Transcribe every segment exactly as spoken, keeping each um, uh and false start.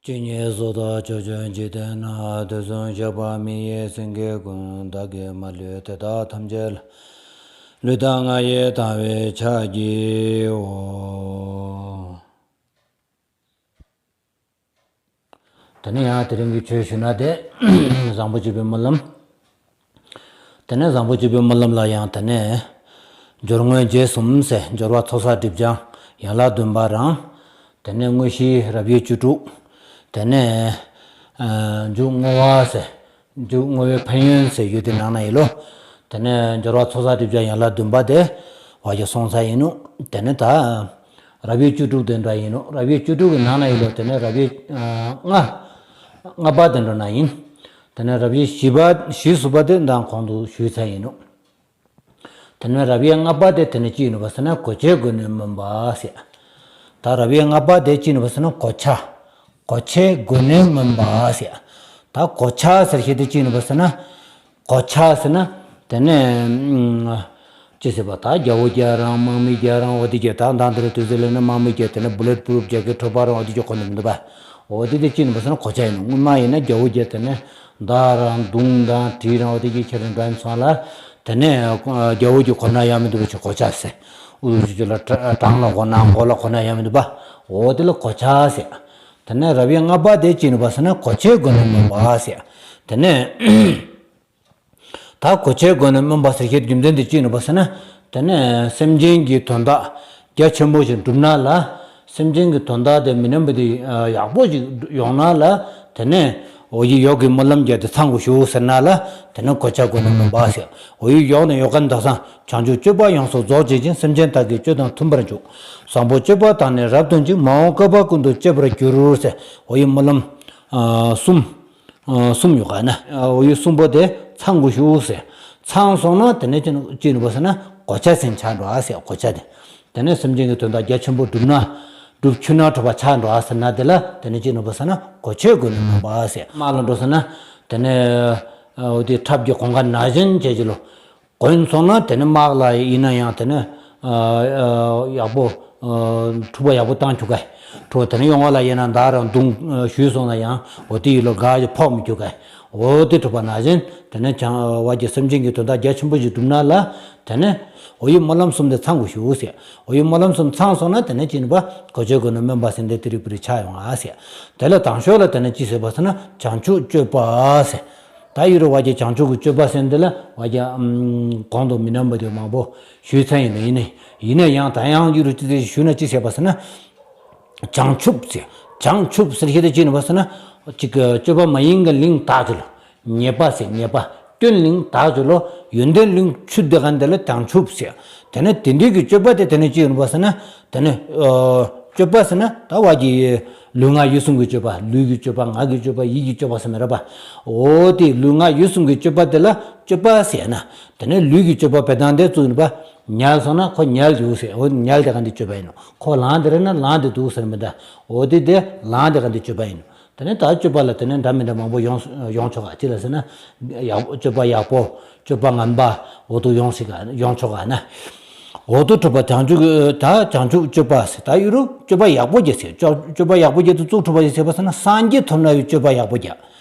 ཇི་སྙེད་སུ་དག་ཕྱོགས་བཅུའི་འཇིག་རྟེན་ན། དུས་གསུམ་གཤེགས་པ་མི་ཡི་སེང་གེ་ཀུན། བདག་གིས་མ་ལུས་དེ་དག་ཐམས་ཅད་ལ། ལུས་དང་ངག་ཡིད་དང་བས་ཕྱག་བགྱིའོ། དེ་ནས་ཡང་དེ་རིང་གི་ཆོས་ཞུ་ན་དེ་བཟང་པོ་སྤྱོད་པའི་སྨོན་ལམ། དེ་ནས་བཟང་པོ་སྤྱོད་པའི་སྨོན་ལམ་ལ་ཡང་དེ་ནས་སྦྱོར་དངོས་རྗེས་གསུམ་ཟེར། སྦྱོར་བ་ཚོགས་བསགས་སྒྲིབ་སྦྱང་ཡན་ལག་བདུན་པ་རང་། དེ་ནས་དངོས་གཞི་རབ་དབྱེ་བཅུ་དྲུག་དེ་ནས་ཨ་མཇུག་བསྔོ་བ་ཟེར། མཇུག་བསྔོ་བའི་ཕན་ཡོན་ཟེར་ཡོད་དེ་ནང་ན་ཡིན་ལོ། དེ་ནས་སྦྱོར་བ་ཚོགས་བསགས་སྒྲིབ་སྦྱང་ཡན་ལག་བདུན་པ་དེ་བ་ཞིག་སོང་ཚར་ཡིན་ནོ། དེ་ནས་ད་རབ་དབྱེ་བཅུ་དྲུག་དེ་འདྲ་ཡིན་ནོ། རབ་དབྱེ་བཅུ་དྲུག་གི་ནང་ན་ཡིན་ལོ། དེ་ནས་རབ་དབྱེ་ཨ་ལྔ་ལྔ་པ་དེ་འདྲ་ན་ཡིན། དེ་ནས་རབ་དབྱེ་བཞི་པ་བཞི་ཟུར་པ་དེ་མདང་གོང་དུ་ཞུས་ཚར་ཡིན་ནོ། དེ་ནས་རབ་དབྱེ་ལྔ་པ་དེ་དེ་ནས་ཅི་ཡིན་ནོ་བ་ཟེར་ན་གོ་ཆའི་སྒོ་ནས་སྨོན་པ་ཟེར། ད་རབ་དབྱེ་ལྔ་པ་དེ་ཅི་ཡིན་ནོ་བ་ཟེར་ན་གོ་ཆ། གོ་ཆའི་སྒོ་ནས་སྨོན་པ་ཟེར། ད་གོ་ཆ་ཟེར་ཤེས་དེ་ཅི་ཡིན་ནོ་བ་ཟེར་ན། གོ་ཆ་ཟེར་ན་དེ་ནས་ཨ་ཅི་ཟེར་བ། ད་རྒྱལ་པོ་རྒྱལ་རང་དམག་མི་རྒྱལ་རང་འོ་དེ་རྒྱལ། ད་མདང་དེ་རིང་དུས་ཚོད་ལས་ན་དམག་མི་རྒྱལ། དེ་ནས་བུ་ལེཊ་པུ་རུབ་རྒྱལ་གི་ཁྲོ་པ་རང་འོ་དེ་རྒྱལ་གོ་ནས་མི་འདུག་པ། འོ་དེ་དེ་ཅི་ཡིན་ནོ་བ་ཟེར་ན་གོ་ཆ་ཡིན་ནོ། སྔོན་མ་ཡིན་ན་རྒྱལ་པོ་རྒྱལ། དེ་ནས་མདའ་རང་མདུང་དང་གྲི་རང་འོ་དེ་རྒྱལ་ཁྱེར་འགྲོ་ཡིན་སོང་ལ། དེ་ནས་ཨ་རྒྱལ་པོ་རྒྱལ་གོ་ན་ཡང་མི་འདུག་པ། ཅི་གོ་ཆ་ཟེར། ཨུ་ཅུ་ཅུ་ལ་བྲ་བྲང་ལ་གོ་ན་མགོ་ལ་གོ་ན་ཡང་མི་འདུག་པ། འོ་དེ་ལ་གོ་ཆ་ཟེར། དེ་ནས་རབ་དབྱེ་ལྔ་པ་དེ་ཅི་ཡིན་ནོ་བ་ཟེར་ན་གོ་ཆའི་སྒོ་ནས་སྨོན་པ་ཟེར། དེ་ནས་ད་གོ་ཆའི་སྒོ་ནས་སྨོན་པ་ཟེར་ཤེས་རྒྱུ་མཚན་དེ་ཅི་ཡིན་ནོ་བ་ཟེར་ན། དེ་ནས་སེམས་ཅན་གྱི་དོན་དག་རྒྱ་ཆེན་པོ་ཞིག་འགྲུབ་ན་ལ། སེམས་ཅན་གྱི་དོན་དག་དེ་མི་ནན་པ་དེ་ཡག་པོ་ཞིག་ཡོང་ན་ལ། དེ་ནས་འོ་ཡི་ཡོག་གི་སྨོན་ལམ་རྒྱག་དེ་ཚང་དགོས་ཞུ་ཟེར་ན་ལ། དེ་ནས་གོ་ཆ་སྒོ་ནས་སྨོན་པ་ཟེར། འོ་ཡི་ཡོག་ནས་ཡོག་ག་ནས་དག་སང་བྱང་ཆུབ་སྤྱོད་པ་ཡོངས་སུ་རྫོགས་བྱེད་ཅིང་། སེམས་ཅན་དག་གི་སྤྱོད་དང་མཐུན་པར་འཇུག་བཟང་པོ་སྤྱོད་པ་དག་ནི་རབ་སྟོན་ཅིང་། མ་འོངས་བསྐལ་པ་ཀུན་ཏུ་སྤྱད་པར་འགྱུར་ཟེར། འོ་ཡི་སྨོན་ལམ་ཨ་གསུམ། ཨ་གསུམ་ཡོད་ག་ན། ཨ་འོ་ཡི་གསུམ་པོ་དེ་ཚང་དགོས་ཞུ་ཟེར། ཚང་སོང་ན་དེ་ནས་ཅི་ཅི་ཡིན་ནོ་བ་ཟེར་ན་གོ་ཆ་ཟེར་ཆགས་འགྲོ་ཨ་ཟེར། གོ་ཆ་དེ། དེ་ནས་སེམས་ཅན་གྱི་དོན་དག་རྒྱ་ཆེན་པོ་འགྲུབ་ན། འགྲུབ་ཆུ་ན་གྲུབ་པ་ཆགས་འགྲོ་ཨ་ཟེར་ན་དེ་ལ་དེ་ནས་ཅི་ཡིན་ནོ་བ་ཟེར་ན་གོ་ཆའི་སྒོ་ནས་སྨོན་པ་ཟེར། དམག་ལ་འགྲོ་ཟེར་ན་དེ་ནས་ཨ་འོ་དེ་ཁྲབ་ཀྱི་གོང་ཁ་ན་བཞིན་བྱས་ཀྱི་ལོ། གོན་སོང་ན་དེ་ནས་དམག་ལ་ཡིན་ན་ཡང་དེ་ནས་ཨ་ཨ་ཡག་པོ་ཨ་འཁྲུག་པ་ཡག་པོ་བཏང་བཅུག་ག། འཁྲུག་པ་དེ་ནས་ཡོང་བ་ལ་ཡིན་ན་མདའ་རང་མདུང་ཨ་གཞུས་སོང་ན་ཡང་འོ་དེ་ཡི་ལོ་ག་ཕོག་མི་བཅུག་ག། འོ་དེ་འཁྲུག་པ་ན་བཞིན་དེ་ནས་བྱང་བ་གི་སེམས་ཅན་གྱི་དོན་དག་རྒྱ་ཆེན་པོ་ཞིག་བསྒྲུབ་ན་ལ། དེ་ནས་འོ་ཡི་སྨོན་ལམ་གསུམ་དེ་ཚང་དགོས་ཞུ་ཟེར། འོ་ཡི་སྨོན་ལམ་གསུམ་ཚང་སོང་ན་དེ་ནས་ཅི་ཡིན་པ་གོ་ཆའི་སྒོ་ནས་སྨོན་པ་ཟེར་འདི་དེ་རིགས་པ་རེ་ཆགས་ཡོང་ཨ་ཟེར། དེ་ལ་དང་ཤོས་ལ་དེ་ནས་ཅི་ཟེར་བ་ཟེར་ན་བྱང་ཆུབ་སྤྱོད་པ་ཟེར། ད་ཡུ་རོ་བ་གི་བྱང་ཆུབ་ཀྱི་སྤྱོད་པ་ཟེར་འདི་ལ་བ་གི་ཨམ་གོང་དུ་མི་ནན་པ་དེ་མང་པོ་ཞུས་ཚར་ཡིན་ནོ། ཡིན་ནའི་ཡིན་ན་ཡང་ད་ཡང་ཡུ་རོ་ཅི་ཟེར་ཞུ་ན་ཅི་ཟེར་བ་ཟེར་ན། བྱང་ཆུབ་ཟེར། བྱང་ཆུབ་ཟེར་ཤེས་དེ་ཅི་ཡིན་པ་ཟེར་ན། ཅིག་གི་སྤྱོད་པ་མ་ཡིན་གྱི་གླིང་དག་ཅིག་ལ། ཉེས་པ་ཟེར་ཉེས་པ། སྐྱོན་གླིང་དག་ཅིག་ལ། ཡོན་ཏན་གླིང་ཆུ་དེ་ག་འདི་ལ་བྱང་ཆུབ་ཟེར། དེ་ནས་དེ་འདྲའི་གི་སྤྱོད་པ་དེ་དེ་ནས་ཅི་ཡིན་པ་ཟེར་ན། དེ་ནས་ཨ་སྤྱོད་པ་ཟེར་ན་ད་བ་གི་ལུས་ངག་ཡིད་གསུམ་གྱི་སྤྱོད་པ། ལུས་ཀྱི་སྤྱོད་པ། ངག་གི་སྤྱོད་པ། ཡིད་ཀྱི་སྤྱོད་པ་ཟེར་ན་རེད་པ། འོ་དེ་ལུས་ངག་ཡིད་གསུམ་གྱི་སྤྱོད་པ་དེ་ལ་སྤྱོད་པ་ཟེར་ན། དེ་ནས་ལུས་ཀྱི་སྤྱོད་པ་བེ་དང་དེ་བཙུགས་ནས་པ། ཉལ་སོང་ན་ཁོ་ཉལ་འདུག་ཟེར། འོ་ཉལ་དེ་ག་འདི་སྤྱོད་པ་ཡིན་ནོ། ཁོ་ལངས་དེ་རེད་ན་ལངས་དེ་འདུག་ཟེར་མི་འདྲ། འོ་དེ་དེ་ལངས་དེ་ག་འདི་སྤྱོད་པ་ཡིན་ནོ། དེ་ནས་ད་སྤྱོད་པ་ལ་དེ་ནས་འདྲ་མི་འདྲ་མང་པོ་ཡོང་ཡོང་ཆོག་ག། ཅི་ལ་ཟེར་ན། ཡག་སྤྱོད་པ་ཡག་པོ། སྤྱོད་པ་ངན་པ། འོ་དུ་ཡོང་སྲིད་ག། ཡོང་ཆོག་ག་ན། འོ་དུ་གྲུབ་པ་བྱང་ཆུབ་ཀྱི་ད་བྱང་ཆུབ་སྤྱོད་པ་ཟེར། ད་ཡུ་རུ་སྤྱོད་པ་ཡག་པོ་རྒྱག་ཟེར། སྤྱོད་སྤྱོད་པ་ཡག་པོ་རྒྱག་དུ་གཙུག་གྲུབ་པ་ཞིག་ཟེར་བ་ཟེར་ན་སངས་རྒྱས་ཐོབ་ན་ཡི་སྤྱོད་པ་ཡག་པོ་རྒྱག།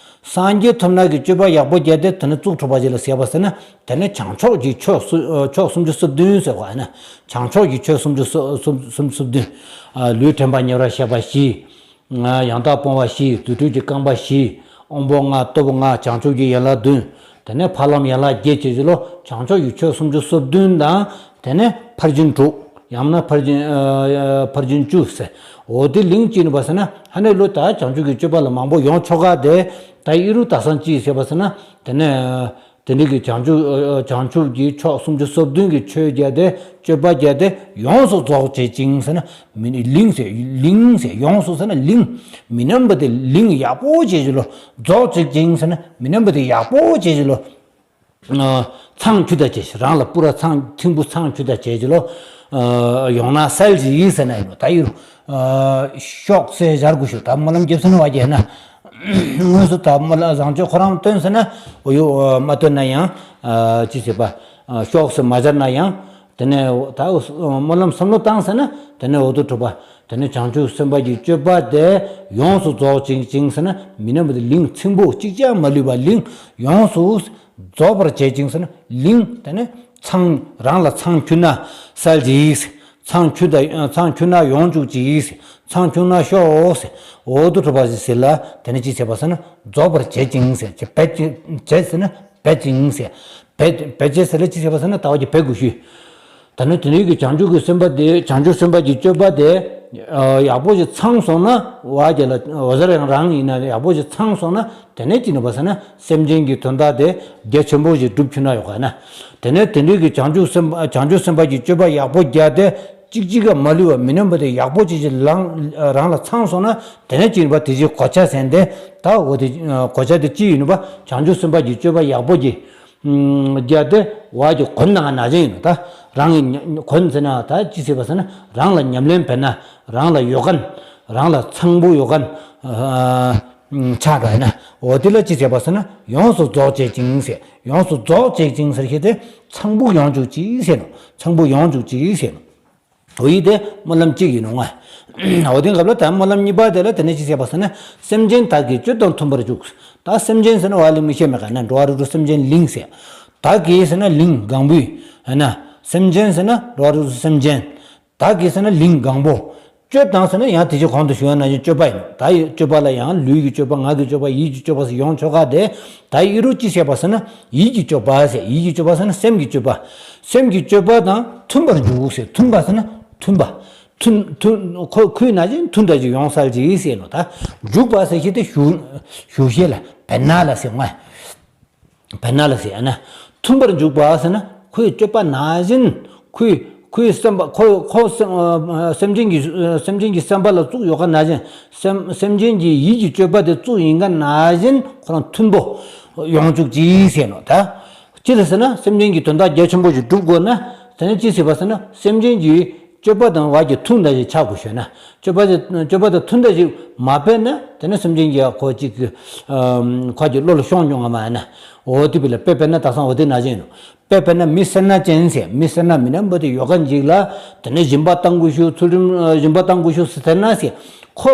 སངས་རྒྱས་ཐོབ་ན་གི་སྤྱོད་པ་ཡག་པོ་རྒྱག་དེ་དེ་ནི་གཙུག་གྲུབ་པ་ཞིག་ལ་ཟེར་བ་ཟེར་ན། དེ་ནི་བྱང་ཕྱོགས་ཀྱི་ཆོས་སུ་ཨ་ཕྱོགས་སུམ་ཅུ་སོ་བདུན་ཟེར་བ་ན། བྱང་ཕྱོགས་ཀྱི་ཆོས་སུམ་ཅུ་སོ་སུམ་སུམ་སོ་བདུན། ཨ་ལུས་དྲན་པ་ཉེ་བར་བཤད་པ་བཞི། ཡང་དག་སྤོང་བ་བཞི། རྫུ་འཕྲུལ་གྱི་རྐང་པ་བཞི། དབང་པོ་ལྔ། སྟོབས་ལྔ། བྱང་ཆུབ་ཀྱི་ཡན་ལག་བདུན། དེ་ནས་ཕ་ལམ་ཡན་ལག་བརྒྱད་བཅས་ཀྱི་ལོ། བྱང་ཕྱོགས་ཀྱི་ཆོས་སུམ་ཅུ་སོ་བདུན་དང་། དེ་ནས་ཕར་ཕྱིན་དྲུག། ཡང་ན་ཕར་ཕྱིན་ཨ་ཕར་ཕྱིན་བཅུ་ཟེར། འོ་དེ་གླིང་གཅིག་ནི་བ་ཟེར་ན་ཧ་ནས་ལོ་ད་བྱང་ཆུབ་ཀྱི་སྤྱོད་པ་ལ་མང་པོ་ཡོང་ཆོག་ག། དེ་ད་ཨི་རུ་ད་སང་ཅི་ཟེར་བ་ཟེར་ན། དེ་ནས་དེ་འདྲའི་གི་བྱང་ཆུབ་ཨ་ཨ་བྱང་ཆུབ་ཀྱི་ཕྱོགས་སུམ་ཅུ་སོ་བདུན་གྱི་ཆོས་བརྒྱད་དེ་སྤྱོད་པ་བརྒྱད་དེ་ཡོངས་སུ་རྫོགས་བྱེད་ཅིང་ཟེར་ན། མི་ནི་གླིང་ཟེར་གླིང་ཟེར་ཡོངས་སུ་ཟེར་ན་གླིང་། མི་ནན་པ་དེ་གླིང་ཡག་པོ་བྱེད་ཀྱི་ལོ། རྫོགས་བྱེད་ཅིང་ཟེར་ན་མི་ནན་པ་དེ་ཡག་པོ་བྱེད་ཀྱི་ལོ། ཨ་ཚང་ཆུ་དང་བཅས་ཤིང་། རང་ལ་པུ་ར་ཚང་ཐིམ་ཕུ་ཚང་ཆུ་དང་བཅས་ཀྱི་ལོ། ཨ་ཡོང་ན་གསལ་ཞིག་ཡིན་ཟེར་ན་ཡིན་ནོ། ད་ཡུར་ཨ་ཤོག་སེ་སྦྱར་དགོས་ཤོག། ད་སྨོན་ལམ་རྒྱབ་ཟེར་ན་བ་རྒྱས་ན། དངོས་སུ་ད་སྨོན་ལམ་བཟང་སྤྱོད་ཁོ་རང་བཏོན་ཟེར་ན་འོ་ཡོ། ཨ་མ་བཏོན་ན་ཡང་ཨ་ཅི་ཟེར་བ། ཨ་ཤོག་སེ་མ་སྦྱར་ན་ཡང་། དེ་ནས་ད་སྨོན་ལམ་བསམ་བློ་བཏང་ཟེར་ན་དེ་ནས་འོ་དུ་གྲུབ་པ། དེ་ནས་བྱང་ཆུབ་སེམས་དཔའ་གྱི་སྤྱོད་པ་དེ་ཡོངས་སུ་རྫོགས་བྱེད་ཅིང་ཟེར་ན། མི་རྣམས་པ་དེ་ལིང་ཚིམ་པོ་ཅིག་ཀྱང་མ་ལུས་པ་ལིང་ཡོངས་སུ་རྫོགས་པར་བྱེད་ཅིང་ཟེར་ན། ལིང་དེ་ནས་ཚང་རང་ལ་ཚང་ཁྱུར་ན་སལ་ཅིག། ཚང་ཁྱུར་ད་ཚང་ཁྱུར་ན་ཡོང་བཅུག་ཅིག། ཚང་ཁྱུར་ན་ཤོག། འོ་དུ་གྲུབ་པ་ཟེར་ལ། དེ་ནས་ཅི་བྱེད་པ་ཟེར་ན། རྫོགས་པར་བྱེད་ཅིང་ཟེར། བྱེད་བྱེད་ཟེར་ན་བྱེད་ཅིང་ཟེར། བྱེད་བྱེད་ཟེར་ལ་ཅི་བྱེད་པ་ཟེར་ན། ལྟ་བ་གི་བྱེད་དགོས་ཞུས། ད་ནི་དེ་ནས་ཀྱི་བྱང་ཆུབ་ཀྱི་སེམས་དཔའ་དེ། བྱང་ཆུབ་སེམས་དཔའ་གྱི་སྤྱོད་པ་དེ། ཡག་པོ་ཞིག་ཚང་སོང་ན། བ་རྒྱ་ལ་འོ་ཟེར་ཡང་རང་ཡིན་ན་ཡག་པོ་ཞིག་ཚང་སོང་ན། དེ་ནས་ཅི་ནུས་པ་ཟེར་ན། སེམས་ཅན་གྱི་དོན་དག་དེ་རྒྱ་ཆེན་པོ་ཞིག་སྒྲུབ་ཐུབ་ན་ཡོད་ག་ན། དེ་ནས་དེ་འདྲའི་གི་བྱང་ཆུབ་སེམས་བྱང་ཆུབ་སེམས་དཔའ་གྱི་སྤྱོད་པ་ཡག་པོ་རྒྱ་དེ་གཅིག་གཅིག་ག་མ་ལུས་པ་མི་ནོན་པ་དེ་ཡག་པོ་ཅིག་ཅིག་ལང་རང་ལ་ཚང་སོང་ན། དེ་ནས་ཅི་ནུས་པ་དེ་ཅིག་གོ་ཆ་ཟེར་དེ། ད་འོ་དེ་གོ་ཆ་དེ་ཅི་ཡིན་ནུས་པ། བྱང་ཆུབ་སེམས་དཔའ་གྱི་སྤྱོད་པ་ཡག་པོ་གྱི་རྒྱ་དེ་བ་གི་གོན་ནང་ན་ཅན་ཡིན་ནོ། ད་རང་གི་གོན་ཟེར་ན་ད་ཅི་ཟེར་བ་ཟེར་ན། རང་ལ་ཉམས་ལེན་བེད་ན། རང་ལ་ཡོད་མཁན། རང་ལ་ཚང་པོ་ཡོད་མཁན་ཆགས་འགྲོ་ཡིན་ན། འོ་དེ་ལ་ཅི་ཟེར་བ་ཟེར་ན། ཡོངས་སུ་རྫོགས་བྱེད་ཅིང་ཟེར། ཡོངས་སུ་རྫོགས་བྱེད་ཅིང་ཟེར་ཁྱེད་དེ་ཚང་པོ་ཡོང་བཅུག་ཅིག་ཟེར་ནོ། ཚང་པོ་ཡོང་བཅུག་ཅིག་ཟེར་ནོ། འོ་ཡི་དེ་སྨོན་ལམ་གཅིག་ཡིན་ནོ་ང་། འོ་དེ་སྐབས་ལ་ད་སྨོན་ལམ་གཉིས་པ་དེ་ལ་དེ་ནས་ཅི་བྱེད་པ་ཟེར་ན། སེམས་ཅན་དག་གི་སྤྱོད་དང་མཐུན་པར་འཇུག། ད་སེམས་ཅན་ཟེར་ན་བ་ལི་མི་ཤེས་མེད་ག་ན། འགྲོ་བ་རིགས་དྲུག་སེམས་ཅན་ལིང་ཟེར། དག་གི་ཟེར་ན་ལིང་གང་བུའི་ན། སེམས་ཅན་ཟེར་ན་འགྲོ་བ་རིགས་དྲུག་སེམས་ཅན། དག་གི་ཟེར་ན་ལིང་གང་པོ། སྤྱོད་དང་ཟེར་ན་ཡང་དེ་ཅིག་གོང་དུ་ཞུ་བ་ནང་བཞིན་སྤྱོད་པ་ཡིན། ད་ཡི་སྤྱོད་པ་ལ་ཡང་ལུས་ཀྱི་སྤྱོད་པ། ངག་གི་སྤྱོད་པ། ཡིད་ཀྱི་སྤྱོད་པ་ཟེར་ཡོང་ཆོག་ག་དེ། ད་ཡི་རུ་ཅི་བྱེད་པ་ཟེར་ན། ཡིད་ཀྱི་སྤྱོད་པ་ཟེར། ཡིད་ཀྱི་སྤྱོད་པ་ཟེར་ན་སེམས་ཀྱི་སྤྱོད་པ། སེམས་ཀྱི་སྤྱོད་པ་དང་མཐུན་པར་འཇུག་ཟེར། མཐུན་པ་ཟེར་ན་མཐུན་པ། མཐུན་མཐུན་ཁོ་ཁོའི་ནང་བཞིན་མཐུན་ད་ཅིག་ཡོང་སལ་ཅིག་ཟེར་ནོ། ད་འཇུག་པ་ཟེར་ཁྱེད་དེ་ཞུ་ཞུ་ཤེས་ལ་བེད་ན་ལ་ཟེར་ང་། བེད་ན་ལ་ཟེར་ན། མཐུན་པར་འཇུག་པ་ཟེར་ན། ཁོའི་སྤྱོད་པ་ནང་བཞིན། ཁོའི་ཁོའི་སེམས་པ་ཁོ་ཁོ་སེམས་ཨ་སེམས་ཅན་གྱི་ཨ་སེམས་ཅན་གྱི་སེམས་པ་ལ་བཙུགས་ཡོད་ག་ནང་བཞིན། སེམས་སེམས་ཅན་གྱི་ཡིད་ཀྱི་སྤྱོད་པ་དེ་བཙུགས་ཡིན་ག་ནང་བཞིན་ཁོ་རང་མཐུན་པོ་ཡོང་བཅུག་ཅིག་ཟེར་ནོ། ད་ཅི་ལ་ཟེར་ན། སེམས་ཅན་གྱི་དོན་དག་རྒྱ་ཆེན་པོ་ཞིག་སྒྲུབ་དགོས་ན། དེ་ནས་ཅི་ཟེར་བ་ཟེར་ན། སེམས་ཅན་གྱི་སྤྱོད་པ་དང་བ་གི་མཐུན་ད་ཅིག་ཆགས་དགོས་ཞུས་ན། སྤྱོད་པ་དེ་སྤྱོད་པ་དང་མཐུན་ད་ཅིག་མ་བེད་ན། དེ་ནས་སེམས་ཅན་གྱི་ཁོ་ཅིག་ཨམ་ཁོ་གི་བློ་ལ་ཤོང་མྱོང་ང་མ་ཡིན་ན། འོ་དེ་བེད་ལ་དཔེ་དཔེར་ན་དག་སང་འོ་དེ་ནང་བཞིན་ནོ། དཔེ་དཔེར་ན་མི་སེར་སྣ་ཅན་ཟེར། མི་སེར་སྣ་མི་རྣམས་པ་དེ་ཡོད་ག་ཅིག་ལ། དེ་ནས་སྦྱིན་པ་གཏང་དགོས་ཞུ། ཚུལ་ཁྲིམས་ཨ་སྦྱིན་པ་གཏང་དགོས་ཞུ་ཟེར་ན་ཟེར། ཁོ་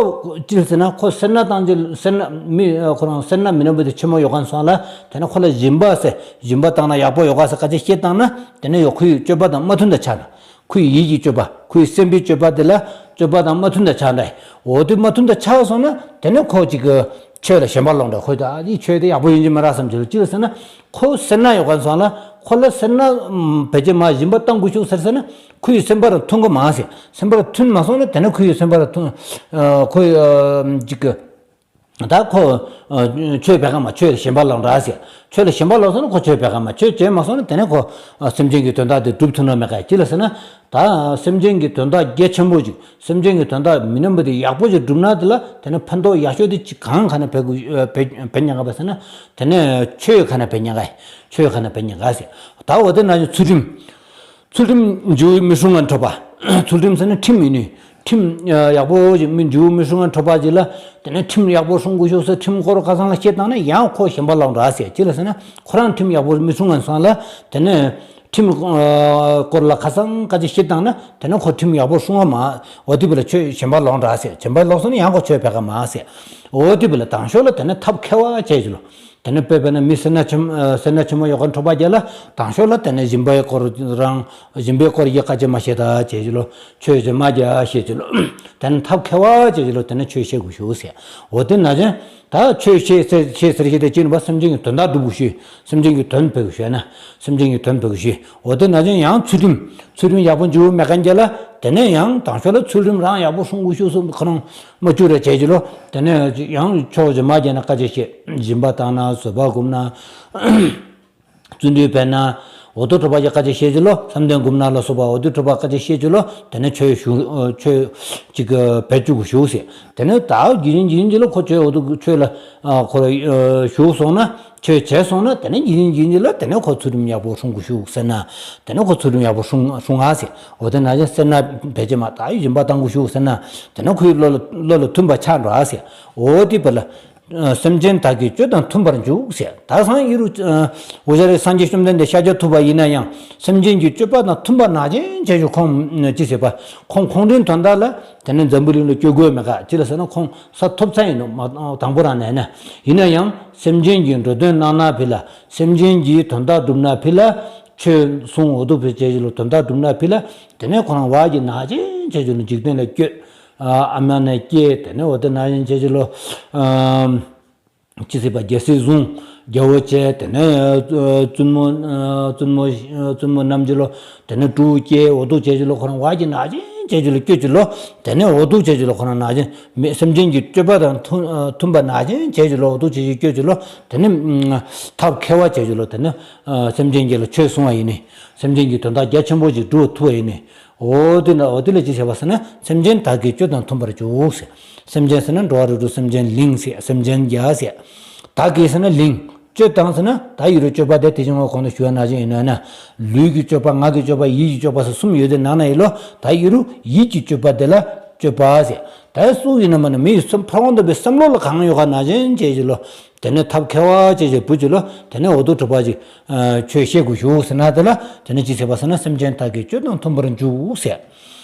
ཅི་ཟེར་ན། ཁོ་སེར་སྣ་བཏང་ཅིག་སེར་སྣ་མི་ཨ་ཁོ་རང་སེར་སྣ་མི་རྣམས་པ་དེ་ཆེན་མོ་ཡོད་ག་སོང་ལ། དེ་ནས་ཁོ་ལ་སྦྱིན་པ་ཟེར། སྦྱིན་པ་བཏང་ན་ཡག་པོ་ཡོད་ག་ཟེར་སྐད་ཆ་བཤད་བཏང་ན། དེ་ནས་ཡོ་ཁོའི་སྤྱོད་པ་དང་མ་མཐུན་ད་ཆགས་ན། ཁོའི་ཡིད་ཀྱི་སྤྱོད་པ། ཁོའི་སེམས་པའི་སྤྱོད་པ་དེ་ལ་སྤྱོད་པ་དང་མ་མཐུན་ད་ཆགས་འདྲ། འོ་དེ་མ་མཐུན་ད་ཆགས་སོང་ན། དེ་ནས་ཁོ་ཅིག་གི་ཆོས་ལ་ཞེན་པ་ལོག་འདྲ། ཁོ་ད་ཨ་ནི་ཆོས་དེ་ཡག་པོ་ཡིན་གྱི་མ་རེད་བསམ་གྱི་ལ། ཅི་ལ་ཟེར་ན། ཁོ་སེར་སྣ་ཡོད་ག་སོང་ལ། ཁོ་ལ་སེར་སྣ་ཨམ་བེད་སྤྱད་མ་སྦྱིན་པ་གཏང་དགོས་ཞུ་ཟེར་ཟེར་ན། ཁོའི་སེམས་པ་ར་མཐུན་གི་མ་ཟེར། སེམས་པ་ར་མཐུན་མ་སོང་ན། དེ་ནས་ཁོའི་སེམས་པ་ར་མཐུན་ཨ་ཁོའི་ཨ་ཅིག་གི་ད་ཁོ་ཨ་ཆོས་བེད་ག་མ། ཆོས་ལ་ཞེན་པ་ལོག་འདྲ་ཟེར། ཆོས་ལ་ཞེན་པ་ལོག་སོང་ན་ཁོ་ཆོས་བེད་ག་མ། ཆོས་བྱས་མ་སོང་ན་དེ་ནས་ཁོ་ཨ་སེམས་ཅན་གྱི་དོན་དག་དེ་སྒྲུབ་ཐུབ་ན་མེད་ག། ཅི་ལ་ཟེར་ན། ད་སེམས་ཅན་གྱི་དོན་དག་རྒྱ་ཆེན་པོ་ཅིག་སེམས་ཅན་གྱི་དོན་དག་མི་རྣམས་པ་དེ་ཡག་པོ་ཅིག་སྒྲུབ་ན། དེ་ལ་དེ་ནས་ཕན་ཐོགས་ཡག་ཤོས་དེ་ཅིག་གང་ག་ནས་བེད་དགོས་ཨ་བེད་བེད་ཉན་ག་བ་ཟེར་ན། དེ་ནས་ཆོས་ག་ནས་བེད་ཉན་ག། ཆོས་ག་ནས་བེད་ཉན་ག་ཟེར། ད་འོ་དེ་ནང་བཞིན་ཚུལ་ཁྲིམས། ཚུལ་ཁྲིམས་མཇུག་མི་སྲུང་ངན་ཁྲོ་བ། ཚུལ་ཁྲིམས་ཟེར་ན་ཁྲིམས་ཡིན་ནི། ཁྲིམས་ཨ་ཡག་པོ་ཞིག་མི་མཇུག་མི་སྲུང་ངན་ཁྲོ་བ་ཅིག་ལ། དེ་ནས་ཁྲིམས་ཡག་པོ་སྲུང་དགོས་ཞུ་ཟེར། ཁྲིམས་སྐོར་ཁ་སང་ལ་བཤད་བཏང་ན་ཡང་ཁོ་ཞེན་པ་ལོག་འདྲ་ཟེར། ཅི་ལ་ཟེར་ན། ཁོ་རང་ཁྲིམས་ཡག་པོ་མི་སྲུང་ངན་སོང་ལ། དེ་ནས་ཁྲིམས་ཨ་སྐོར་ལ་ཁ་སང་སྐད་ཆ་བཤད་བཏང་ན། དེ་ནས་ཁོ་ཁྲིམས་ཡག་པོ་སྲུང་བ་མ། འོ་དེ་བེད་ལ་ཆོས་ཞེན་པ་ལོག་འདྲ་ཟེར། ཞེན་པ་ལོག་སོང་ན་ཡང་ཁོ་ཆོས་བེད་ག་མ་ཟེར། འོ་དེ་བེད་ལ་དང་ཤོས་ལ་དེ་ནས་ཐབས་མཁས་པ་བྱས་ཅི་ལོ། དེ་ནས་དཔེ་དཔེར་ན་མི་སེར་སྣ་ཆེན་ཨ་སེར་སྣ་ཆེན་མོ་ཡོད་ག་ཁྲོ་བ་རྒྱ་ལ། དང་ཤོས་ལ་དེ་ནས་སྦྱིན་པའི་སྐོར་རང་སྦྱིན་པའི་སྐོར་གྱི་སྐད་ཆ་མ་བཤད་ད་བྱས་ཅི་ལོ། ཆོས་ཅིག་མ་རྒྱག་བཤད་ཅི་ལོ། དེ་ནས་ཐབས་མཁས་པ་བྱས་ཅི་ལོ། དེ་ནས་ཆོས་བཤད་དགོས་ཞུ་ཟེར། འོ་དེ་ནང་བཞིན་ད་ཆོས་བཤད་ཟེར་བཤད་ཟེར་བཤད་དེ་ཅི་ནུས་པ་སེམས་ཅན་གྱི་དོན་དག་སྒྲུབ་དགོས་ཞུ། སེམས་ཅན་གྱི་དོན་བེད་དགོས་ཞུ་ན། སེམས་ཅན་གྱི་དོན་བེད་དགོས་ཞུ། འོ་དེ་ནང་བཞིན་ཡང་ཚུལ་ཁྲིམས། ཚུལ་ཁྲིམས་ཡག་པོ་མཇུག་མེད་མཁན་རྒྱ་ལ། དེ་ནས་ཡང་དང་ཤོས་ལ་ཚུལ་ཁྲིམས་རང་ཡག་པོ་སྲུང་དགོས་ཞུ་གསུངས། ཁོ་རང་མ་བཅུག་རེ་བྱས་ཅི་ལོ། དེ་ནས་ཡང་ཆོས་ཅིག་མ་རྒྱག་ན་སྐད་ཆ་བཤད། སྦྱིན་པ་བཏང་ན། བཟོད་པ་སྒོམ་ན། བརྩོན་འགྲུས་བེད་ན། འོ་དོ་ཁྲོ་བ་གི་སྐད་ཆ་བཤད་ཅི་ལོ། བསམ་གཏན་སྒོམ་ན་ལ་སོགས་པ་འོ་དོ་ཁྲོ་བ་སྐད་ཆ་བཤད་ཅི་ལོ། དེ་ནས་ཆོས་ཞུ་ཨ་ཆོས་ཅིག་གི་བེད་བཅུག་དགོས་ཞུ་ཟེར། དེ་ནས་ད་རྒྱུན་རྒྱུན་ཅི་ལོ། ཁོ་ཆོས་འོ་དོ་ཆོས་ལ་ཨ་ཁོ་ར་ཨ་ཞུགས་སོང་ན། ཆོས་བྱས་སོང་ན། དེ་ནས་རྒྱུན་རྒྱུན་ཅི་ལོ། དེ་ནས་ཁོ་ཚུལ་ཁྲིམས་ཡག་པོ་སྲུང་དགོས་ཞུ་ཟེར་ན། དེ་ནས་ཁོ་ཚུལ་ཁྲིམས་ཡག་པོ་སྲུང་སྲུང་ཨ་ཟེར། འོ་དེ་ནང་བཞིན་སེར་སྣ་བེད་སྤྱད་མ་ད་ཡིན་པ་བཏང་དགོས་ཞུ་ཟེར་ན། དེ་ནས་ཁོའི་བློ་ལ་བློ་ལ་མཐུན་པ་ཆགས་འགྲོ་ཨ་ཟེར། འོ་དེ་བེད་ལ། སེམས་ཅན་དག་གི་སྤྱོད་དང་མཐུན་པར་འཇུག་ཟེར། ད་སང་ཨི་རུ་འོ་ཟེར་སངས་རྒྱས་བཅོམ་ལྡན་འདས་ཤཱཀྱ་ཐུབ་པ་ཡིན་ན་ཡང་སེམས་ཅན་གྱི་སྤྱོད་པ་དང་མཐུན་པ་ནང་བཞིན་བྱས་ཀྱི་ཁོང་ཅི་ཟེར་བ་ཁོང་ཁོང་རང་དོན་དག་ལ་དེ་ནས་འཛམ་བུ་གླིང་ལ་བསྐྱོད་དགོས་མེད་ག་ཅི་ལ་ཟེར་ན་ཁོང་ས་ཐོབ་ཚར་ཡིན་ནོ། དང་པོ་རང་ནས་ན་ཡིན་ན་ཡང་སེམས་ཅན་གྱི་འགྲོ་དོན་གནང་ན་ཕི་ལ་སེམས་ཅན་གྱི་དོན་དག་སྒྲུབ་ན་ཕི་ལ་ཆོས་གསུང་འོ་དུ་ཕི་བྱས་ཀྱི་ལོ་དོན་དག་སྒྲུབ་ན་ཕི་ལ་དེ་ནས་ཁོ་རང་བ་གི་ནང་བཞིན་བྱས་ཀྱི་ལོ་འཇིག་རྟེན་ལ་བསྐྱོད། ཨ་མ་ནས་སྐྱེས་དེ་ནས་འོ་དེ་ནང་བཞིན་བྱས་ཀྱི་ལོ། ཅི་ཟེར་བ་རྒྱལ་སྲིད་བཟུང་རྒྱལ་པོ་བྱས་དེ་ནས་བཙུན་མོ་བཙུན་མོ་བཙུན་མོ་རྣམས་ཀྱི་ལོ་དེ་ནས་ཕྲུ་གུ་སྐྱེས་འོ་དུ་བྱས་ཀྱི་ལོ་ཁོ་རང་བ་གི་ནང་བཞིན་བྱས་ཀྱི་ལོ་བསྐྱོད་ཀྱི་ལོ་དེ་ནས་འོ་དུ་བྱས་ཀྱི་ལོ་ཁོ་རང་ནང་བཞིན་མི་སེམས་ཅན་གྱི་སྤྱོད་པ་དང་མཐུན་མཐུན་པ་ནང་བཞིན་བྱས་ཀྱི་ལོ་འོ་དུ་བྱས་ཀྱི་བསྐྱོད་ཀྱི་ལོ་དེ་ནས་ཐབས་མཁས་པ་བྱས་ཀྱི་ལོ་དེ་ནས་སེམས་ཅན་གྱི་ལོ་ཆོས་གསུང་བ་ཡིན་ནི་སེམས་ཅན་གྱི་དོན་དག་རྒྱ་ཆེན་པོ་ཞིག་སྒྲུབ་ཐུབ་པ་ཡིན་ནི། འོ་དེ་ལ་འོ་དེ་ལ་ཅི་བྱས་པ་ཟེར་ན་སེམས་ཅན་དག་གི་སྤྱོད་དང་མཐུན་པར་འཇུག་ཟེར། སེམས་ཅན་ཟེར་ན་འགྲོ་བ་རིགས་དྲུག་སེམས་ཅན་གླིང་ཟེར་སེམས་ཅན་བརྒྱ་ཟེར། དག་གི་ཟེར་ན་གླིང་། སྤྱོད་དང་ཟེར་ན་ད་ཡི་རུ་སྤྱོད་པ་དེ་དེ་བཞིན་འོ་གོང་དུ་ཞུ་བ་ནང་བཞིན་ཡིན་ནོ་ན། ལུས་ཀྱི་སྤྱོད་པ་ངག་གི་སྤྱོད་པ་ཡིད་ཀྱི་སྤྱོད་པ་ཟེར་གསུམ་ཡོད་དེ་ནང་ན་ཡི་ལོ་ད་ཡི་རུ་ཡིད་ཀྱི་སྤྱོད་པ་དེ་ལ་སྤྱོད་པ་ཟེར། ད་སུ་ཡིན་ན་མ་ན་མི་ཡི་སེམས་ཕ་རོལ་ཏུ་བའི་བསམ་བློ་ལ་གང་ཡོད་ག་ནང་བཞིན་བྱས་ཀྱི་ལོ། དེ་ནས་ཐབས་མཁས་པ་བྱས་ཀྱི་བུ་ཅི་ལོ་དེ་ནས་འོ་དུ་གྲུབ་པ་ཅིག་ཆོས་བཤད་དགོས་ཞུ་ཟེར་ན་དེ་ལ་དེ་ནས་ཅི་ཟེར་བ་ཟེར་ན་སེམས་ཅན་དག་གི་སྤྱོད་དང་མཐུན་པར་འཇུག་ཟེར།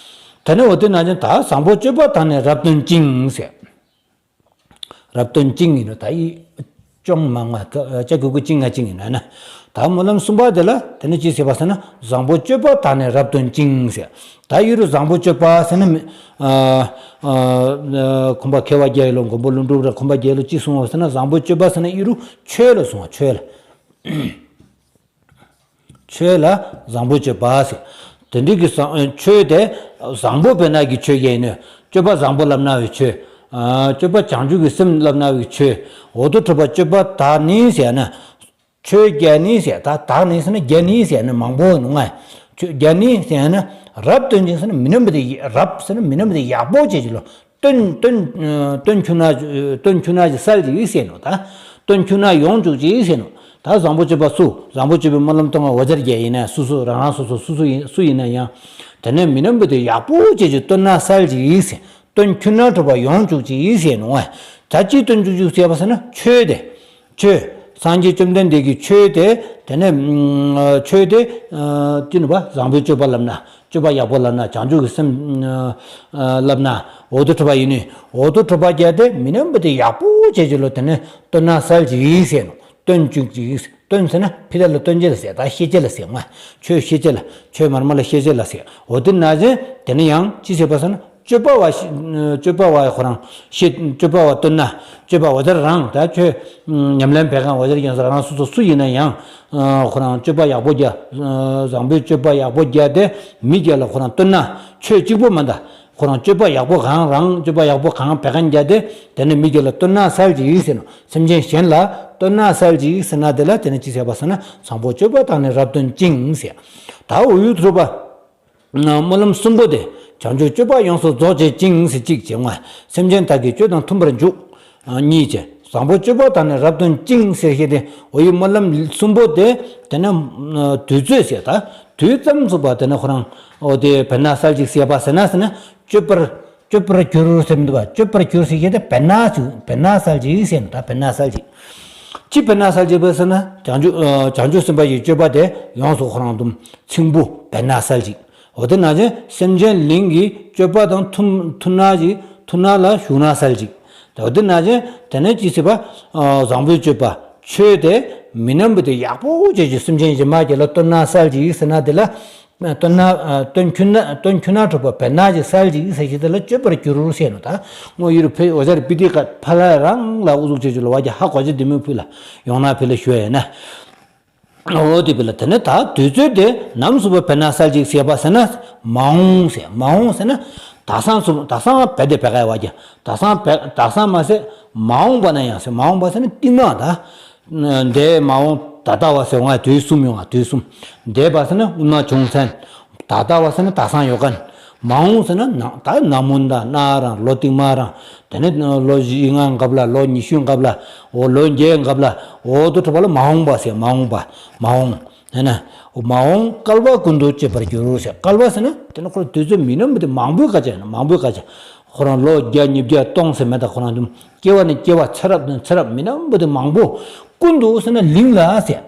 དེ་ནས་འོ་དེ་ནང་བཞིན་ད་བཟང་པོ་སྤྱོད་པ་དག་ནི་རབ་སྟོན་ཅིང་ཟེར། རབ་སྟོན་ཅིང་ཡིན་ནོ་ད་ཡི་ཅོང་མ་ང་ལྕགས་གུ་གུ་ཅིང་ང་ཅིང་ཡིན་ན་ན། ད་སྨོན་ལམ་གསུམ་པ་དེ་ལ་དེ་ནས་ཅི་ཟེར་བ་ཟེར་ན་བཟང་པོ་སྤྱོད་པ་དག་ནི་རབ་སྟོན་ཅིང་ཟེར། ད་ཡི་རུ་བཟང་པོ་སྤྱོད་པ་ཟེར་ན་མི་ཁོམ་པ་མཁས་པ་རྒྱལ་ལོ་མགོན་པོ་ཀླུ་སྒྲུབ་ར་ཁོམ་པ་རྒྱལ་ལོ་ཅི་གསུང་བ་ཟེར་ན་བཟང་པོ་སྤྱོད་པ་ཟེར་ན་ཡི་རུ་ཆོས་ལ་གསུང་བ་ཆོས་ལ། ཆོས་ལ་བཟང་པོ་སྤྱོད་པ་ཟེར། དེ་འདྲའི་གི་བཟང་ཆོས་དེ་བཟང་པོ་བས་ན་གི་ཆོས་ཡིན་ནོ། སྤྱོད་པ་བཟང་པོ་ལབ་ན་བའི་ཆོས། སྤྱོད་པ་བྱང་ཆུབ་ཀྱི་སེམས་ལབ་ན་བའི་ཆོས། འོ་དུ་གྲུབ་པ་སྤྱོད་པ་དག་ནི་ཟེར་ན། ཆོས་བརྒྱ་ནི་ཟེར་ད་དག་ནི་ཟེར་ན་བརྒྱ་ནི་ཟེར་ན་མང་པོ་ནི་ང་། ཆོས་བརྒྱ་ནི་ཟེར་ན་རབ་སྟོན་ཅིང་ཟེར་ན་མི་ནམ་པ་དེ་རབ་ཟེར་ན་མི་ནམ་པ་དེ་ཡག་པོ་བྱེད་ཀྱི་ལོ། སྟོན་སྟོན་སྟོན་ཁྱུ་ན་སྟོན་ཁྱུ་ན་ཅིག་སལ་ཅིག་ཟེར་ནོ་ད། སྟོན་ཁྱུ་ན་ཡོང་བཅུག་ཅིག་ཟེར་ནོ། ད་བཟང་པོ་སྤྱོད་པ་སུ་བཟང་པོ་སྤྱོད་པའི་སྨོན་ལམ་གཏོང་བ་འོ་ཟེར་རྒྱལ་ཡིན་ན་སུ་སུ་རང་རང་སོ་སོ་སུ་སུ་ཡིན་སུ་ཡིན་ན་ཡང་། དེ་ནས་མི་ནམ་པ་དེ་ཡག་པོ་བྱེད་ཀྱི་སྟོན་ན་སལ་ཅིག་ཟེར། སྟོན་ཁྱུ་ན་གྲུབ་པ་ཡོང་བཅུག་ཅིག་ཟེར་ནོ། ད་ཅི་སྟོན་བཅུག་ཅིག་ཟེར་བ་ཟེར་ན་ཆོས་དེ། ཆོས། སངས་རྒྱས་བཅོམ་ལྡན་འདས་ཀྱི་ཆོས་དེ། དེ་ནས་ཆོས་དེ། ཅི་ནུ་བ་བཟང་པོའི་སྤྱོད་པ་ལབ་ན་སྤྱོད་པ་ཡག་པོ་ལབ་ན་བྱང་ཆུབ་ཀྱི་སེམས་ལབ་ན་འོ་དུ་གྲུབ་པ་ཡིན་ནི་འོ་དུ་གྲུབ་པ་རྒྱལ་ཏེ་མི་ནམ་པ་དེ་ཡག་པོ་བྱེད་ཀྱི་ལོ་དེ་ནས་སྟོན་ན་སལ་ཅིག་ཟེར་ནོ། སྟོན་བཅུག་ཅིག་སྟོན་ཟེར་ན་ཕི་ད་ལ་སྟོན་ཅེས་ལ་ཟེར་ད་ཤེས་ཅེས་ལ་ཟེར་ང་། ཆོས་ཤེས་ཅེས་ལ་ཆོས་མར་མ་ལ་ཤེས་ཅེས་ལ་ཟེར་འོ་དེ་ན་ཟེར་དེ་ནས་ཡང་ཅི་ཟེར་བ་ཟེར་ན། སྤྱོད་པ་བ་ཤི་སྤྱོད་པ་བ་ཁོ་རང་ཤི་སྤྱོད་པ་བ་སྟོན་ན་སྤྱོད་པ་བ་དེ་རང་ད་ཆོས་ཉམས་ལེན་བེ་གང་བ་དེ་རྒྱང་ས་རང་སོ་སོ་སུ་ཡིན་ན་ཡང་ཁོ་རང་སྤྱོད་པ་ཡག་པོ་རྒྱ་བཟང་པོའི་སྤྱོད་པ་ཡག་པོ་རྒྱ་དེ་མི་རྒྱ་ལ་ཁོ་རང་སྟོན་ན་ཆོས་གཅིག་པོ་མ་འདའ་ཁོ་རང་སྤྱོད་པ་ཡག་པོ་གང་རང་སྤྱོད་པ་ཡག་པོ་གང་བེ་གང་རྒྱ་དེ་དེ་ནི་མི་རྒྱ་ལ་སྟོན་ན་སལ་ཅིག་ཟེར་ནོ། སེམས་ཅན་གཞན་ལ་སྟོན་ན་སལ་ཅིག་ཟེར་ན་དེ་ལ་དེ་ནི་ཅི་ཟེར་བ་ཟེར་ན་བཟང་པོ་སྤྱོད་པ་དག་ནི་རབ་སྟོན་ཅིང་ཟེར། ད་འོ་ཡུལ་གྲུབ་པ། སྨོན་ལམ་གསུམ་པོ་དེ་བྱང་ཆུབ་སྤྱོད་པ་ཡོངས་སུ་རྫོགས་བྱེད་ཅིང་ཟེར་གཅིག་བྱེད་ངོ་། སེམས་ཅན་དག་གི་སྤྱོད་དང་མཐུན་པར་འཇུག་གཉིས་བྱེད། བཟང་པོ་སྤྱོད་པ་དག་ནི་རབ་སྟོན་ཅིང་ཟེར་ཞེས་ཏེ་འོ་ཡི་སྨོན་ལམ་གསུམ་པོ་དེ་དེ་ནས་དུས་ཚོད་ཟེར་ད་དུས་ཙམ་ཚུགས་པ་དེ་ནས་ཁོ་རང་འོ་དེ་བེ་ན་སལ་ཅིག་ཟེར་བ་ཟེར་ན་ཟེར་ན་སྤྱོད་པར་སྤྱོད་པར་འགྱུར་ཟེར་མི་འདུག་བ། སྤྱོད་པར་འགྱུར་ཟེར་ཞེས་ཏེ་བེ་ན་ཅིག་བེ་ན་སལ་ཅིག་ཟེར་ནོ་ད་བེ་ན་སལ་ཅིག་ཅི་བེ་ན་སལ་ཅིག་བེ་ཟེར་ན་བྱང་ཆུབ་བྱང་ཆུབ་སེམས་དཔའ་ཡི་སྤྱོད་པ་དེ་ཡོངས་སུ་ཁོ་རང་དུ་ཚིམ་པོ་བེ་ན་སལ་ཅིག་འོ་དེ་ན་ཅན་སེམས་ཅན་གླིང་གི་སྤྱོད་པ་དང་མཐུན་མཐུན་ན་ཅིག་མཐུན་ན་ལ་ཞུགས་ན་སལ་ཅིག་འོ་དེ་ན་ཅན་དེ་ནས་ཅི་ཟེར་བ་བཟང་པོའི་སྤྱོད་པ་ཆོས་དེ་མི་ནམ་པ་དེ་ཡག་པོ་བྱེད་ཀྱི་སེམས་ཅན་གཞན་མ་རྒྱ་ལ་སྟོན་ན་སལ་ཅིག་ཟེར་ན་དེ་ལ། སྟོན་ན་སྟོན་ཁྱུ་ན་སྟོན་ཁྱུ་ན་གྲུབ་པ་བེ་ན་ཅིག་སལ་ཅིག་ཟེར་ཞིག་དེ་ལ་སྤྱོད་པར་འགྱུར་ཟེར་ནོ་ད། དངོས་ཡུལ་ཕེ་འོ་ཟར་པི་ཏི་ཀ་ཕ་ལ་རང་ལ་ཨུ་ཟུག་ཅེ་ཅུ་ལ་བ་རྒྱ་ཧ་གོ་ཅེ་དེ་མོ་ཕུ་ལ་ཡོང་ན་ཕི་ལ་ཞུ་ཡ་ན། འོ་དེ་ཕི་ལ་དེ་ནས་ད་དུས་ཚོད་དེ་ནམ་སུ་བ་བེ་ན་སལ་ཅིག་ཟེར་བ་ཟེར་ན་མ་འོངས་ཟེར་མ་འོངས་ཟེར་ན་ད་སང་སུ་ད་སང་བེ་དེ་བེ་ཀ་ཡ་བ་རྒྱ་ད་སང་བེ་ད་སང་མ་ཟེར་མ་འོངས་པ་ན་ཡང་ཟེར་མ་འོངས་པ་ཟེར་ན་རྟིང་མ་ད། འདས་མ་འོངས་ད་ལྟ་བ་ཟེར་ང་དུས་གསུམ་ཡོང་ང་དུས་གསུམ། འདས་པ་ཟེར་ན་སྔོན་མ་བྱུང་ཚན། ད་ལྟ་བ་ཟེར་ན་ད་སང་ཡོད་མཁན། མ་འོངས་ཟེར་ན་ནང་ད་ནམ་མོ་ད་གནའ་རང་ལོ་རྟིང་མ་རང་། དེ་ནས་ལོ་བཞི་ལྔ་འགབ་ལ་ལོ་ཉི་ཤུ་འགབ་ལ་འོ་ལོ་བརྒྱད་འགབ་ལ་འོ་དུ་གྲུབ་པ་ལ་མ་འོངས་པ་ཟེར་མ་འོངས་པ་མ་འོངས། དེ་ནས་མ་འོངས་བསྐལ་པ་ཀུན་ཏུ་སྤྱད་པར་འགྱུར་ཟེར་བསྐལ་པ་ཟེར་ན་དེ་ནས་ཁོ་དུས་ཚོད་མི་ནམ་པ་དེ་མང་པོའི་སྐད་ཆ་ཡིན་ན་མང་པོའི་སྐད་ཆ། ཁོ་རང་ལོ་བརྒྱ་ཉིས་བརྒྱ་སྟོང་ཟེར་མེད་ད། ཁོ་རང་དུམ་སྐྱེ་བ་ནས་སྐྱེ་བ་ཚེ་རབས་ནས་ཚེ་རབས་མི་རྣམས་པོ་དེ་མང་པོ་ཀུན་ཏུ་ཟེར་ན་ལིང་ལ་ཟེར།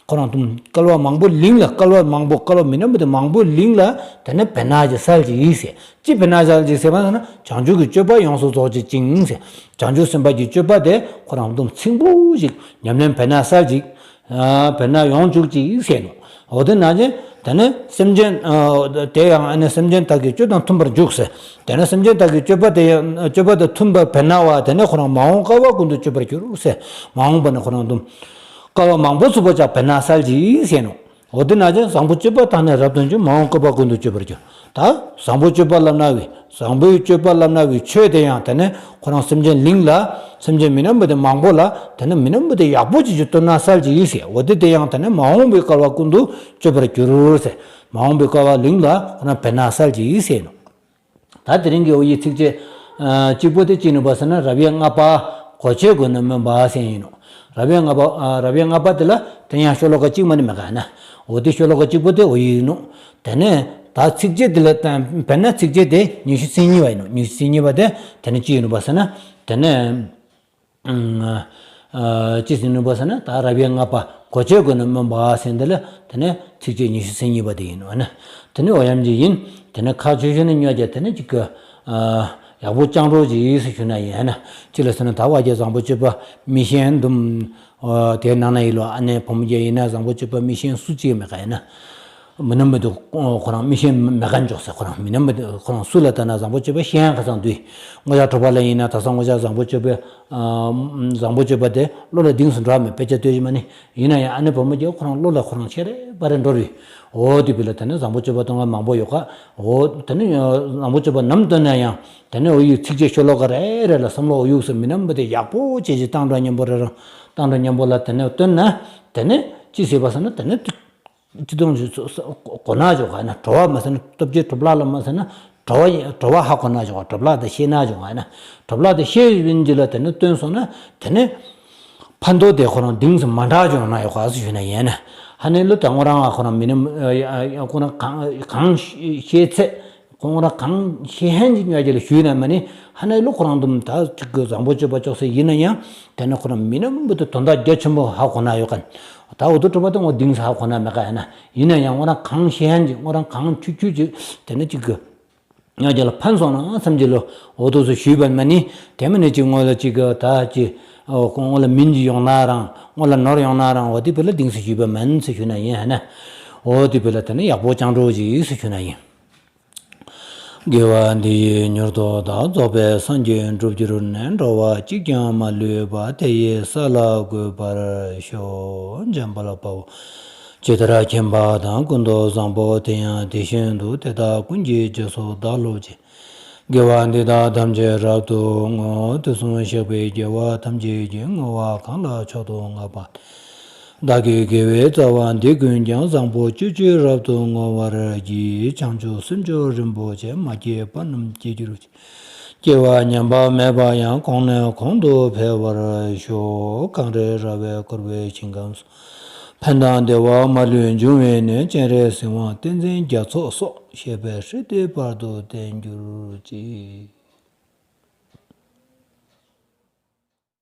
ཁོ་རང་དུམ་བསྐལ་པ་མང་པོ་ལིང་ལ། བསྐལ་པ་མང་པོ་བསྐལ་པ་མི་རྣམས་པོ་དེ་མང་པོ་ལིང་ལ། དེ་ནས་བེར་ནག་ཅིག་སལ་ཅིག་ཟེར། ཅི་བེར་ནག་སལ་ཅིག་ཟེར་བ་ན་བྱང་ཆུབ་ཀྱི་སྤྱོད་པ་ཡོངས་སུ་རྫོགས་བྱེད་ཅིང་ཟེར། བྱང་ཆུབ་སེམས་དཔའ་གྱི་སྤྱོད་པ་དེ་ཁོ་རང་དུམ་ཚིམ་པོ་ཞིག་ཉམས་ལེན་བེར་ནག་སལ་ཅིག་བེར་ནག་ཡོང་བཅུག་ཅིག་ཟེར་ནོ། འོ་དེ་ན་ཅི་དེ་ནས་སེམས་ཅན་དེ་ཡང་ཨ་ནི་སེམས་ཅན་དག་གི་སྤྱོད་དང་མཐུན་པར་འཇུག་ཟེར། དེ་ནས་སེམས་ཅན་དག་གི་སྤྱོད་པ་དེ་ཡང་སྤྱོད་པ་དང་མཐུན་པར་བེར་ནག་བ། དེ་ནས་ཁོ་རང་མ་འོངས་བསྐལ་པ་ཀུན་ཏུ་སྤྱོད་པར་འགྱུར་ཟེར། མ་འོངས་པ་ནས་ཁོ་རང་དུམ་བསྐལ་པ་མང་པོ་ཚུགས་པ་ཅིག་བེར་ནག་སལ་ཅིག་ཟེར་ནོ། འོ་དེ་ན་ཅི་བཟང་པོ་སྤྱོད་པ་དག་ནི་རབ་ཏུ་འབྱུང་། མ་འོངས་བསྐལ་པ་ཀུན་ཏུ་སྤྱོད་པར་འགྱུར། ད་བཟང་པོ་སྤྱོད་པ་ལབ་ན་བའི་བཟང་པོའི་སྤྱོད་པ་ལབ་ན་བའི་ཆོས་དེ་ཡང་དེ་ནས་ཁོ་རང་སེམས་ཅན་ལིང་ལ། སེམས་ཅན་མི་རྣམས་པོ་དེ་མང་པོ་ལ། དེ་ནས་མི་རྣམས་པོ་དེ་ཡག་པོ་ཅིག་གི་སྟོན་ན་སལ་ཅིག་ཟེར། འོ་དེ་དེ་ཡང་དེ་ནས་མ་འོངས་པའི་བསྐལ་པ་ཀུན་ཏུ་སྤྱོད་པར་འགྱུར་ཟེར། མ་འོངས་པའི་བསྐལ་པ་ལིང་ལ་ཁོ་རང་བེར་ནག་སལ་ཅིག་ཟེར་ནོ། ད་དེ་རིང་གི་འོ་ཡི་ཚིགས་བཅད་གཅིག་པོ་དེ་ཅི་ནུས་པ་ཟེར་ན་རབ་དབྱེ་ལྔ་པ་གོ་ཆོད་དགོས་ནི་སྨོན་པ་ཟེར་ཡིན་ནོ། རབ་དབྱེ་ལྔ་པ་རབ་དབྱེ་ལྔ་པ་དེ་ལ་དེ་ཡང་ཤོ་ལོ་ཀ་གཅིག་མ་ནི་མེད་ག་ན། འོ་དེ་ཤོ་ལོ་ཀ་གཅིག་པོ་དེ་འོ་ཡི་ཡིན་ནོ། དེ་ནས་ད་ཚིགས་བཅད་དེ་ལ་བེར་ནག་ཚིགས་བཅད་དེ་ཉི་ཤུ་རྩ་གཉིས་པ་ཡིན་ནོ། ཉི་ཤུ་རྩ་གཉིས་པ་དེ་དེ་ནས་ཅི་ཡིན་ནུས་པ་ཟེར་ན་དེ་ནས། ཅི་ཟེར་ནུས་པ་ཟེར་ན་ད་རབ་དབྱེ་ལྔ་པ་གོ་ཆོད་དགོས་ནི་སྨོན་པ་ཟེར་འདི་ལ་དེ་ནས་ཚིགས་བཅད་ཉི་ཤུ་རྩ་གཉིས་པ་དེ་ཡིན་ནོ་ན། དེ་ནས་འོ་ཡམ་ཅིག་ཡིན། དེ་ནས་ཁ་ཆོས་ཤོད་ནས་སྨྱོ་རྒྱ་དེ་ནས་ཅིག་གི་ཡག་པོ་བཅང་རོགས་ཅིག་ཟེར་ཞུ་ན་ཡིན་ན། ཅི་ལ་ཟེར་ན་ད་བ་རྒྱ་བཟང་པོ་སྤྱོད་པ་མི་ཤེས་འདུམ། དེ་ནང་ན་ཡིན་ལོ། ཨ་ནེ་བུ་མོ་རྒྱ་ཡིན་ན་བཟང་པོ་སྤྱོད་པ་མི་ཤེས་སུ་ཅིག་མེད་ག་ཡིན་ན། མི་རྣམས་པོ་དེ་ཁོ་རང་མི་ཤེས་མེད་ག་འཇོག་ཟེར། ཁོ་རང་མི་རྣམས་པོ་དེ་ཁོ་རང་སུ་ལ་ལྟ་ན་བཟང་པོ་སྤྱོད་པ་ཤེས་ཡང་ཁ་སང་དུས། ངོ་ཅག་གྲོགས་པོ་ལ་ཡིན་ན་ད་སང་ངོ་ཅག་བཟང་པོ་སྤྱོད་པའི་བཟང་པོ་སྤྱོད་པ་དེ་བློ་ལ་གདེང་སུ་འགྲོ་མེད་དཔེ་ཆ་ལྟོས་ཀྱི་མ་ནི། ཡིན་ན་ཡང་ཨ་ནེ་བུ་མོ་རྒྱ་ཁོ་རང་བློ་ལ་ཁོ་རང་ཆེ་རེ་པ་རེ་འགྲོ་རུས། འོ་དེ་བི་ལ་དེ་ནས་བཟང་པོ་སྤྱོད་པ་སྟོན་པ་མང་པོ་ཡོད་ཀ། འོ་དེ་ནས་བཟང་པོ་སྤྱོད་པ་ནམ་སྟོན་ན་ཡང་དེ་ནས་འོ་ཡི་ཚིགས་བཅད་ཤོ་ལོ་ཀ་རེ་རེ་ལ་བསམ་བློ་འོ་ཡུག་སུ་མི་རྣམས་པོ་དེ་ཡག་པོ་བྱེད་ཀྱི་བཏང་འགྲོ་མཉམ་པོ་རེ་རང་བཏང་འགྲོ་མཉམ་པོ་ལ་དེ་ནས་སྟོན་ན། དེ་ནས་ཅི་ཟེར་བ་ཟེར་ན་དེ་ནས་ཅི་དོན་གོ་ན་ཆོག་ག་ན། གྲོ་བ་མ་ཟེར་ན་སྟོབས་ཆེ་གྲུབ་ལ་ལ་མ་ཟེར་ན་གྲོ་བ་གྲོ་བ་ཧ་གོ་ན་ཆོག་ག། གྲུབ་ལ་དེ་ཤེས་ན་ཆོག་ག་ན། གྲུབ་ལ་དེ་ཤེས་ཡིན་གྱི་ལ་དེ་ནས་སྟོན་སོང་ན་དེ་ནས་ཕན་ཐོགས་དེ་ཁོ་རང་གདེང་ཟེར་མ་འདྲ་ཆོག་ན་ཡོད་ག་ཟེར་ཞུས་ན་ཡིན་ན། ཧ་ནས་ལོ་དེ་ངོ་རང་ཁོ་རང་མི་ནི་ཁོ་རང་གང་གང་ཤེས་ཚད། ཁོང་རང་གང་ཤེས་ཧན་གྱི་ཉོ་རྒྱུ་ལ་ཞུས་ན་མ་ནི། ཧ་ནས་ལོ་ཁོ་རང་དུམ་ད་ཅིག་གི་བཟང་པོ་སྤྱོད་པ་ཅོག་སེ་ཡིན་ན་ཡང་དེ་ནས་ཁོ་རང་མི་རྣམས་པོ་དེ་དོན་དག་རྒྱ་ཆེན་པོ་ཧ་གོ་ན་ཡོད་ག། ད་འོ་དུ་གྲུབ་པ་དེ་ངོ་གདེང་ཧ་གོ་ན་མེད་ག་ཡིན་ན། ཡིན་ན་ཡང་ཁོ་རང་གང་ཤེས་ཧན་གྱི་ཁོ་རང་གང་ཆུ་ཆུ་གྱི་དེ་ནས་ཅིག་གི་ཉོ་རྒྱུ་ལ་ཕན་སོང་ན་བསམ་གྱི་ལོ། འོ་དུ་སུ་ཞུས་པ་མ་ནི། དེ་མ་ནི་ཅིག་ངོ་ལ་ཅིག་གི་ད་ཅིག་ཁོང་ལ་མིན་གྱི་ཡོང་ན་རང་ངོ་ལ་ནོར་ཡོང་ན་རང་འོ་དེ་བི་ལ་གདེང་ཟེར་ཞུས་པ་མིན་ཟེར་ཞུ་ན་ཡིན་ཧ་ན། འོ་དེ་བི་ལ་དེ་ནས་ཡག་པོ་བཅང་རོགས་ཅིག་ཟེར་ཞུ་ན་ཡིན། དགེ་བ་འདི་ཡིས་མྱུར་དུ་བདག་རྫོགས་པའི་སངས་རྒྱས་འགྲུབ་གྱུར་ནས། འགྲོ་བ་གཅིག་ཀྱང་མ་ལུས་པ། དེ་ཡི་ས་ལ་འགོད་པར་ཤོག། འཇམ་དཔལ་དཔའ་བོས་ཇི་ལྟར་མཁྱེན་པ་དང་། ཀུན་ཏུ་བཟང་པོ་དེ་ཡང་དེ་བཞིན་དུ། དེ་དག་ཀུན་གྱི་རྗེས་སུ་བདག་སློབ་ཅིང་། དགེ་བ་འདི་དག་ཐམས་ཅད་རབ་ཏུ་བསྔོ། དུས་གསུམ་གཤེགས་པའི་རྒྱལ་བ་ཐམས་ཅད་ཀྱིས། བསྔོ་བ་གང་ལ་མཆོག་ཏུ་བསྔགས་པ། བདག་གི་དགེ་བའི་རྩ་བ་འདི་ཀུན་ཀྱང་། བཟང་པོ་སྤྱོད་ཕྱིར་རབ་ཏུ་བསྔོ་བར་བགྱི། བྱང་ཆུབ་སེམས་མཆོག་རིན་པོ་ཆེ། མ་སྐྱེས་པ་རྣམས་སྐྱེ་གྱུར་ཅིག། སྐྱེ་བ་ཉམས་པ་མེད་པ་ཡང་། གོང་ནས་གོང་དུ་འཕེལ་བར་ཤོག། གངས་རི་ར་བས་བསྐོར་བའི་ཞིང་ཁམས་སུ། ཕན་དང་བདེ་བ་མ་ལུས་འབྱུང་བའི་གནས། སྤྱན་རས་གཟིགས་དབང་ཏིང་འཛིན་རྒྱ་མཚོ་སོགས། གཤེགས་པའི་སྲས་བསྟོད་བར་དུ་བརྟན་གྱུར་ཅིག།